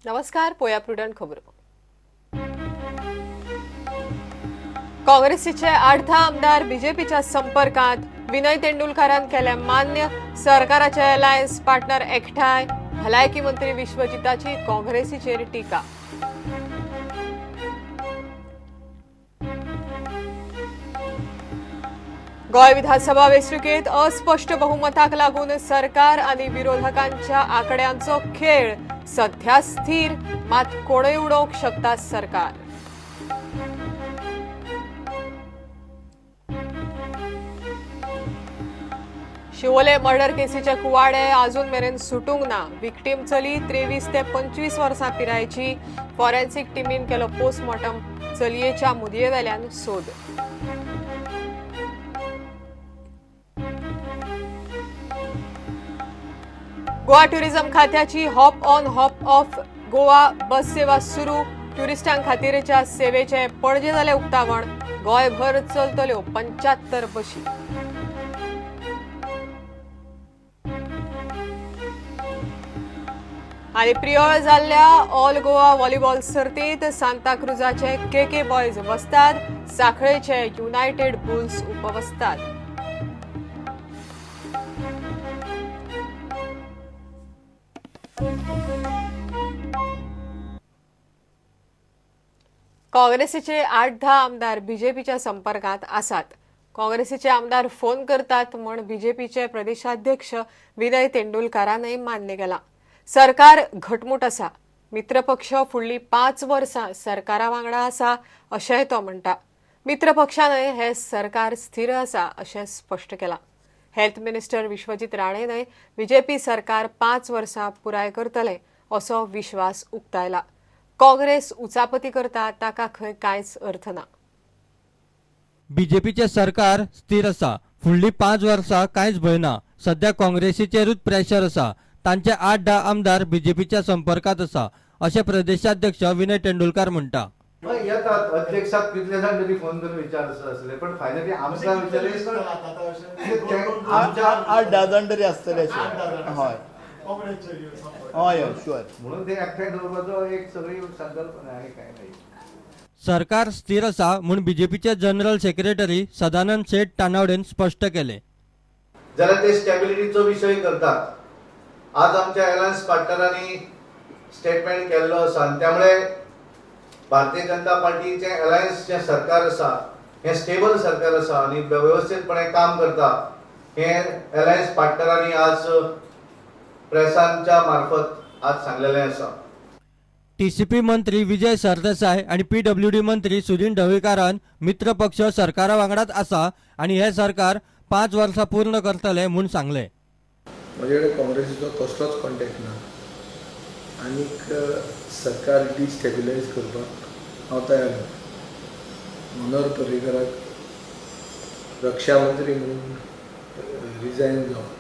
नमस्कार, पोया प्रुडंट खबरो. काँग्रेसीचे 8 आमदार बीजेपीच्या संपर्कात. विनय तेंडुलकरान केले मान्य. सरकाराचे अलायन्स पार्टनर एकठांय. भलायकी मंत्री विश्वजिताची काँग्रेसीचेर टीका. गोंय विधानसभा वेंचणुकेत अस्पष्ट बहुमताक लागून सरकार आनी विरोधकांच्या आकड्यांचो खेळ सध्या स्थिर, मात कोणूय उडोवंक शकता सरकार. शिवोले मर्डर केसीचे कुवाडे अजून मेरेन सुटूंक ना. विक्टीम चली 23 ते 25 वर्सां पिरायेची. फॉरेन्सिक टिमीन केलो पोस्टमॉर्टम. चलयेच्या मुदयेवेल्यान सोद. गोवा ट्युरिझम खात्याची hop on hop off Goa bus सेवा सुरू. ट्युरिस्टां खातीरच्या सेवेचे पणजे जालें उक्तावण. गोंयभर चलतल्यो 75 बशी. आनी प्रियोळ जाल्ल्या ऑल गोवा व्हॉलीबॉल सर्तींत सांताक्रुजाचे के के बॉयज वस्ताद, साखळेचे युनायटेड बुल्स उपवस्ताद. काँग्रेसीचे 8-10 आमदार बीजेपीच्या संपर्कात आसात. काँग्रेसीचे आमदार फोन करतात म्हण बीजेपीचे प्रदेशाध्यक्ष विनय तेंडुलकारानय मान्य केला. सरकार घटमूट आसा, मित्रपक्ष फुडली 5 वर्सां सरकारा वांगडा आसा अशेंय तो म्हणटा. मित्रपक्षानय हे सरकार स्थिर आसा अशें स्पश्ट केलां. हेल्थ मिनिस्टर विश्वजीत राणेनय बीजेपी सरकार 5 वर्सां पुराय करतले असो विश्वास उक्तायला. काँग्रेस उचापती करता ताका खंय कांयच अर्थ ना. बीजेपीचे सरकार स्थिर आसा, फुडली 5 वर्सां कांयच भंय ना. सध्या काँग्रेसीचेरूच प्रेशर आसा. तांचे 8-10 आमदार बीजेपीच्या संपर्कात आसा अशें प्रदेशाध्यक्ष विनय तेंडुलकार म्हणटा. येतात अध्यक्षाक कितले जाण तरी फोन करून विचार आसले, पण फायनली आमकां विचारले 8-10 जाण तरी आसतले. हय हय शुअर. म्हणून ते एकठांय दवरपाचो एक सगळी संकल्पना आनी कांय नाही. सरकार स्थिर आसा म्हूण बीजेपीचे जनरल सेक्रेटरी सदानंद शेट तानावडेन स्पश्ट केले. जाल्यार ते स्टेबिलिटीचो विशय करतात. आज आमच्या अलायन्स पार्टनरांनी स्टेटमेंट केल्लो आसा आनी त्यामुळे भारतीय जनता पार्टीचे अलायन्स जे सरकार आसा हें स्टेबल सरकार आसा आनी वेवस्थीतपणे काम करता हें अलायन्स पार्टनरांनी आज प्रेसांच्या मार्फत आज सांगलेलें आसा. टीसीपी मंत्री विजय सरदेसाय आनी पीडब्ल्यूडी मंत्री सुदिन ढवळीकारान मित्र पक्ष सरकारा वांगडाच आसा आनी हे सरकार 5 वर्सां पूर्ण करतले म्हूण सांगलें. म्हजे कडेन काँग्रेसीचो कसलोच कॉन्टेक्ट ना आनीक सरकार डिस्टेबिलायज करपाक हांव तयार ना. मनोहर पर्रीकराक रक्षा मंत्री म्हणून रिजायन जावन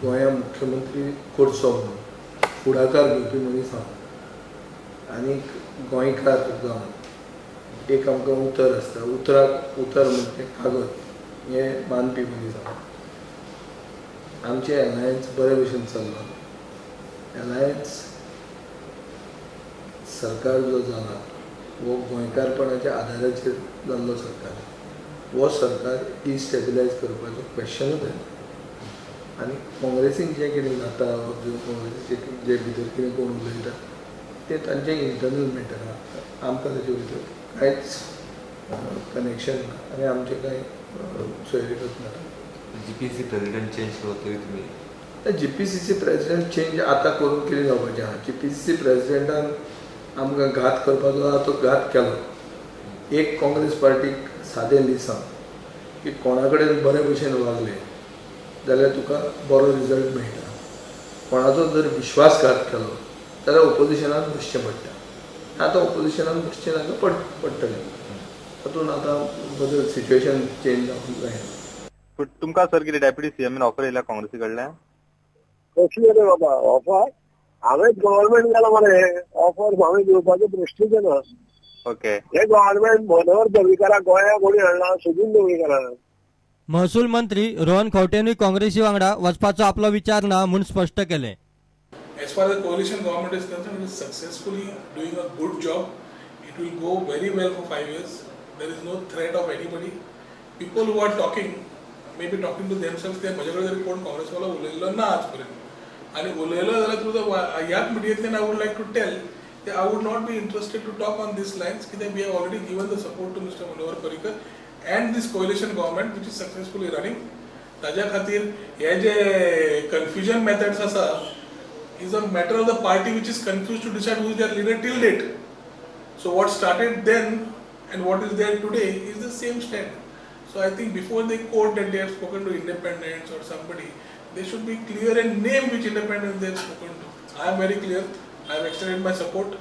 गोंया मुख्यमंत्री करचो म्हणून फुडाकार घेवपी मनीस हांव आनीक गोंयकार जावन एक आमकां उतर आसता, उतराक उतर म्हणजे कागद हें मानपी मनीस हांव. आमचें अलायन्स बरे भशेन चल्लां. अलायन्स सरकार जो जाला हो गोंयकारपणाच्या आदाराचेर जाल्लो सरकार. हो सरकार डिस्टेबिलायज करपाचो क्वेश्चनूच येना. आनी काँग्रेसीन जें कितें जाता, काँग्रेसीचे जे भितर कितें कोण उलयता तें तांचें इंटरनल मॅटर आहा. आमकां ताचे भितर कांयच कनेक्शन ना आनी आमचें कांय सोयरीगत ना. जीपीसीसी प्रेसिडेंट चेंज करतले तुमी? जीपीसीसी प्रेसिडेंट चेंज आतां करून कितें जावपाचें आहा? जीपीसीसी प्रेसिडेंटान आमकां घात करपाचो आहा तो घात केलो. एक काँग्रेस पार्टीक सादें लिसांव की कोणा कडेन बरे भशेन वागले जाल्यार तुका बरो रिजल्ट मेळटा. कोणाचो जर विश्वासघात केलो जाल्यार ओपोजिशनान बसचें पडटा. आतां ओपोजिशनान बसचें नाका पडटलें. तातूंत आतां बदल सिच्युएशन चेंज जावंक जायना. तुमकां सर कितें डेप्युटी सीएम ऑफर येयल्या काँग्रेसी कडल्यान? कसली रे बाबा ऑफर? हांवें गव्हर्मेंट केलां मरे, ऑफर हांवें दिवपाचो प्रश्नूच येना. ओके. हे गव्हर्मेंट मनोहर पर्रीकराक गोंया कोणी हाडला? सुदीन ढवळीकरान. महसूल मंत्री रोहन खंवटेनूय काँग्रेसी वांगडा वचपाचो आपलो विचार ना म्हूण स्पश्ट केलें. As far as the coalition government is concerned, it is successfully doing a good job. It will go very well for 5 years. There is no threat of anybody. People who are talking may be talking to themselves. ते म्हजे कडेन तरी कोण काँग्रेसवालो उलयल्लो ना आज पर्यंत आनी उलयलो जाल्यार थ्रू the ह्याच मिडियेंतल्यान I would like to tell that I would not be interested to talk on these lines कित्याक we have already given the support to Mr. Manohar Parrikar and this coalition government which is successfully running. ताज्या खातीर हे जे confusion methods आसा is a matter of the party which is confused to decide who is their leader till date. So what started then and what is there today is the same stand. So I think before they quote that they have spoken to independents or somebody, they should be clear and name which independents they have spoken to. I am very clear. I have extended my support,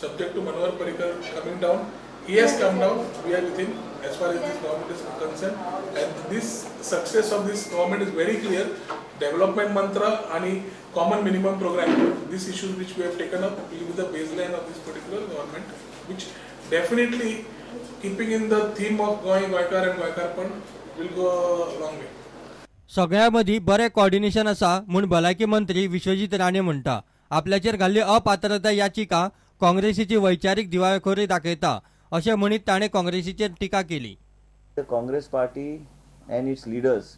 subject to Manohar Parrikar coming down. He has come down. We are with him as far as this government is concerned. And this success of this government is very clear. Development mantra and common minimum program. These issues which we have taken up will be the baseline of this particular government, which definitely, keeping in the theme of Goa, Goenkar and Goenkarpan, will go a long way. सगळ्या मदीं बरें coordination आसा म्हूण भलायकी मंत्री विश्वजीत राणे म्हणटा. आपल्याचेर घाल्ली अपात्रता याचिका काँग्रेसीची वैचारीक दिवाळखोरी दाखयता अशें म्हणीत ताणें काँग्रेसीचेर टिका केली. The Congress party and its leaders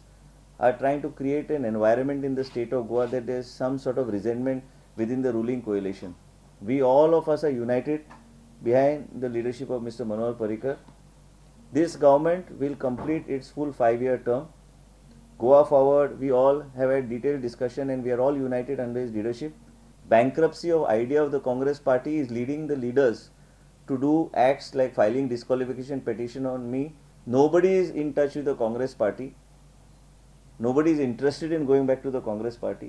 are trying to create an environment in the state of Goa that there is some sort of resentment within the ruling coalition. We all of us are united behind the leadership of Mr. Manohar Parrikar. This government will complete its full 5-year term. Goa forward, we all have had detailed discussion and we are all united under his leadership. Bankruptcy of idea of the Congress party is leading the leaders to do acts like filing disqualification petition on me. Nobody is in touch with the Congress party. Nobody is interested in going back to the Congress party.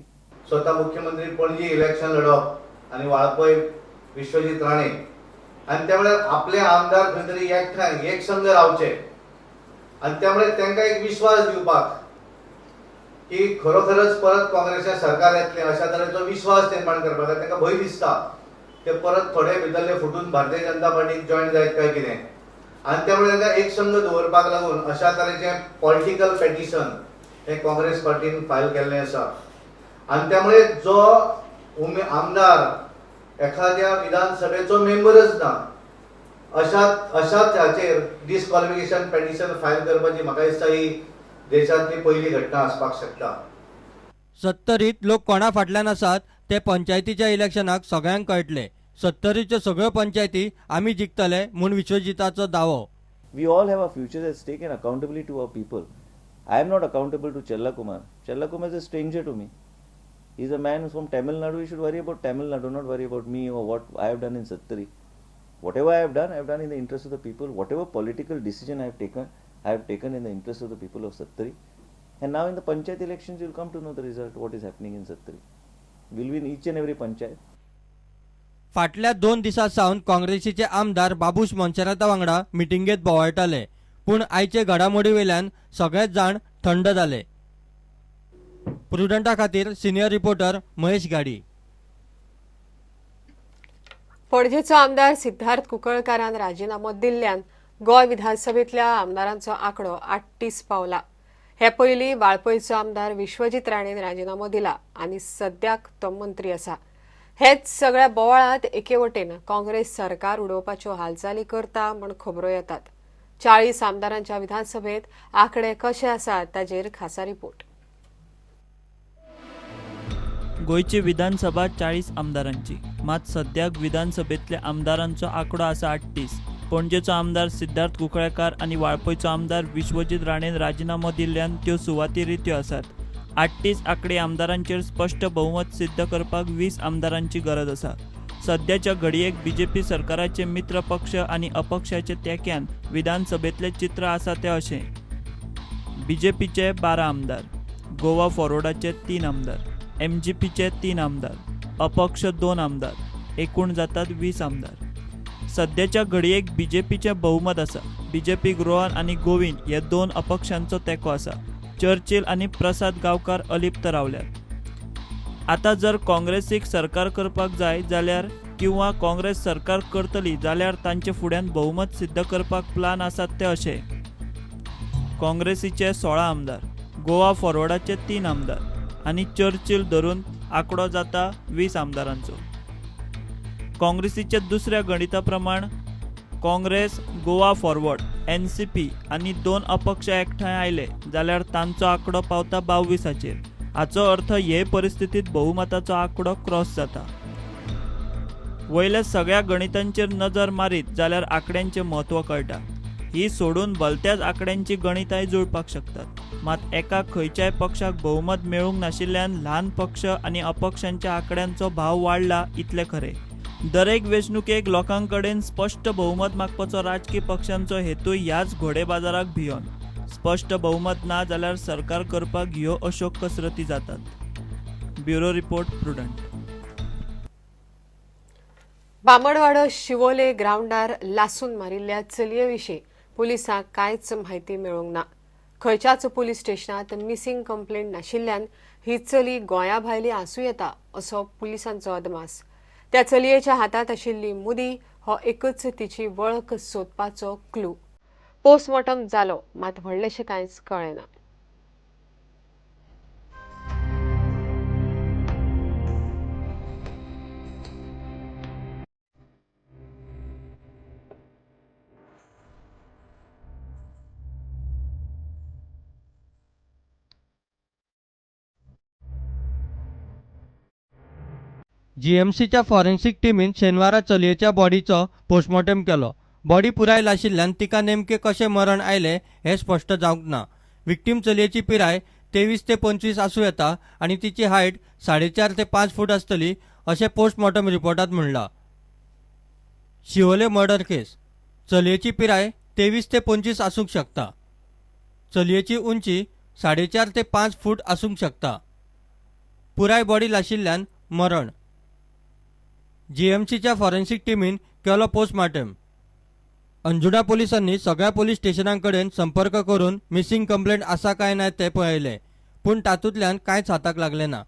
स्वतः मुख्यमंत्री Panaji election लढोवप आनी वाळपय विश्वजीत राणे आनी त्यामुळे आपले आमदार खंय तरी एकठांय एकसंघ रावचे आनी त्यामुळे तांकां एक विश्वास दिवपाक की खरोखरच परत काँग्रेसाचें सरकार येतलें अशा तरेचो विश्वास निर्माण करपाक तांकां भंय दिसता ते परत थोडे भितरले फुटून भारतीय जनता पार्टीक जॉयन जायत काय कितें आनी त्यामुळे तांकां एकसंघ दवरपाक लागून अशा तरेचें पॉलिटिकल पेटिशन हें काँग्रेस पार्टीन फायल केल्लें आसा आनी त्यामुळे जो आमदार एखाद्या विधानसभेचो मेंबरच ना अशाच हाचेर डिस्क्वॉलिफिकेशन पेटिशन फायल करपाची म्हाका दिसता ही देशांतली पयली घटना आसपाक शकता. सत्तरीत लोक कोणा फाटल्यान आसात ते पंचायतीच्या इलेक्शनाक सगळ्यांक कळटले. सत्तरीच्यो सगळ्यो पंचायती आमी जिखतले म्हूण विश्वजिताचो दावो. We all have our future at stake and accountability to our people. I am not accountable to Chella Kumar. Chella Kumar is a stranger to me. He is a man from Tamil Nadu. He should worry about Tamil Nadu, not worry about me or what I have done in Sattari. Whatever I have done in the interest of the people. Whatever political decision I have taken in the interest of the people of Sattari. And now in the panchayat elections, you will come to know the result, what is happening in Sattari. We will win each and every panchayat. फाटल्या 2 दिसां सावन काँग्रेसीचे आमदार बाबूश मोन्सेराता वांगडा मिटिंगेत बोवाळटाले, पूण आयचे घडामोडी वयल्यान सगळेच जाण थंड जाले. प्रुडंटा खातीर सिनियर रिपोर्टर महेश गाडी. पणजेचो आमदार सिद्धार्थ कुंकळकारान राजिनामो दिल्ल्यान गोंय विधानसभेतल्या आमदारांचो आंकडो 38 पावला. हे पयलीं वाळपयचो आमदार विश्वजीत राणेन राजिनामो दिला आनी सद्याक तो मंत्री आसा. हेच सगळ्या बोवाळांत एके वटेन काँग्रेस सरकार उडोवपाच्यो हालचाली करता म्हूण खबरो येतात. 40 आमदारांच्या विधानसभेत आंकडे कशे आसात ताचेर खासा रिपोर्ट. गोंयची विधानसभा 40 आमदारांची, मात सद्याक विधानसभेतल्या आमदारांचो आंकडो आसा 38. पणजेचो आमदार सिद्धार्थ कुंकळकार आनी वाळपयचो आमदार विश्वजीत राणेन राजिनामो दिल्ल्यान त्यो सुवाती रित्यो आसात. 38 आंकडे आमदारांचेर स्पश्ट बहुमत सिद्ध करपाक 20 आमदारांची गरज आसा. सद्याच्या घडयेक बीजेपी सरकाराचे मित्र पक्ष आनी अपक्षाचे तेक्यान विधानसभेतलें चित्र आसा तें अशें: बीजेपीचे 12 आमदार, गोवा फॉरवर्डाचे 3 आमदार, एमजीपीचे 3 आमदार, अपक्ष 2 आमदार, एकूण जातात 20 आमदार. सद्याच्या घडयेक बीजेपीचें बहुमत आसा. बीजेपीक रोहन आनी गोविंद हे 2 अपक्षांचो तेंको आसा. चर्चिल आनी प्रसाद गांवकार अलिप्त रावल्यात. आतां जर काँग्रेसीक सरकार करपाक जाय जाल्यार किंवा काँग्रेस सरकार करतली जाल्यार तांचे फुड्यान बहुमत सिद्ध करपाक प्लान आसात ते अशे: काँग्रेसीचे 16 आमदार, गोवा फॉरवर्डाचे 3 आमदार आनी चर्चिल धरून आंकडो जाता 20 आमदारांचो. काँग्रेसीच्या दुसऱ्या गणिता प्रमाण काँग्रेस, गोवा फॉरवर्ड, NCP आनी 2 अपक्ष एकठांय आयले जाल्यार तांचो आंकडो पावता 22चेर. हाचो अर्थ हे परिस्थितीत बहुमताचो आंकडो क्रॉस जाता. वयल्या सगळ्या गणितांचेर नजर मारीत जाल्यार आंकड्यांचें म्हत्व कळटा. ही सोडून भलत्याच आंकड्यांची गणितांय जुळपाक शकतात. मात एका खंयच्याय पक्षाक बहुमत मेळूंक नाशिल्ल्यान ल्हान पक्ष आनी अपक्षांच्या आंकड्यांचो भाव वाडला इतलें खरें. दरेक वेंचणुकेक लोकांकडेन स्पश्ट बहुमत मागपाचो राजकी पक्षांचो हेतू ह्याच घोडे बाजाराक भियोन. स्पश्ट बहुमत ना जाल्यार सरकार करपाक ह्यो अश्यो कसरती जातात. Bureau report, Prudent. Bamanwado Siolim ग्रावंडार लासून मारिल्ल्या चलये विशीं पुलिसांक कांयच म्हायती मेळूंक ना. खंयच्याच पुलीस स्टेशनांत मिसिंग कंप्लेंट नाशिल्ल्यान ही चली गोंया भायली आसूं येता असो पुलिसांचो अदमास. त्या चलयेच्या हातांत आशिल्ली मुदी हो एकच तिची वळख सोदपाचो क्लू. पोस्टमॉर्टम जालो मात व्हडलेशें कांयच कळ्ळें ना. जीएमसीच्या फॉरेन्सिक टिमीन शेनवारा चलयेच्या बॉडीचो पोस्टमॉर्टम केलो. बॉडी पुराय लाशिल्ल्यान तिका नेमकें कशें मरण आयलें हें स्पश्ट जावंक ना. विक्टीम चलयेची पिराय 23 ते 25 आसूं येता आनी तिची हायट 4.5 ते 5 फूट आसतली अशें पोस्टमॉर्टम रिपोर्टांत म्हणलां. शिवोले मर्डर केस. चलयेची पिराय 23 ते 25 आसूंक शकता. चलयेची उंची 4.5 ते 5 फूट आसूंक शकता. पुराय बॉडी लाशिल्ल्यान मरण. जीएमसीच्या फॉरेन्सिक टिमीन केलो पोस्टमार्टम. अंजुणा पोलिसांनी सगळ्या पोलीस स्टेशनांकडेन संपर्क करून मिसिंग कंप्लेंट आसा काय ना तें पळयलें, पूण तातूंतल्यान कांयच हाताक लागलें ना.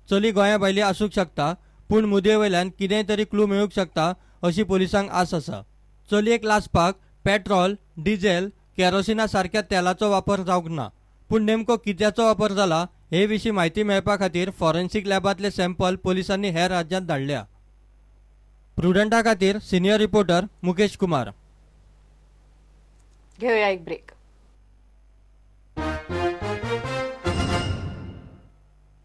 चली गोंया भायली आसूंक शकता, पूण मुदये वयल्यान कितेंय तरी क्लू मेळूंक शकता अशी पोलिसांक आस आसा. चलयेक लासपाक पेट्रोल, डिझेल, केरोसिना सारक्या तेलाचो वापर जावंक ना, पूण नेमको कित्याचो वापर जाला हे विशीं म्हायती मेळपा खातीर फॉरेन्सिक लॅबांतले सॅम्पल पोलिसांनी हेर राज्यांत धाडल्या. प्रुडंटा खातीर सिनियर रिपोर्टर मुकेश कुमार. घेऊया एक ब्रेक.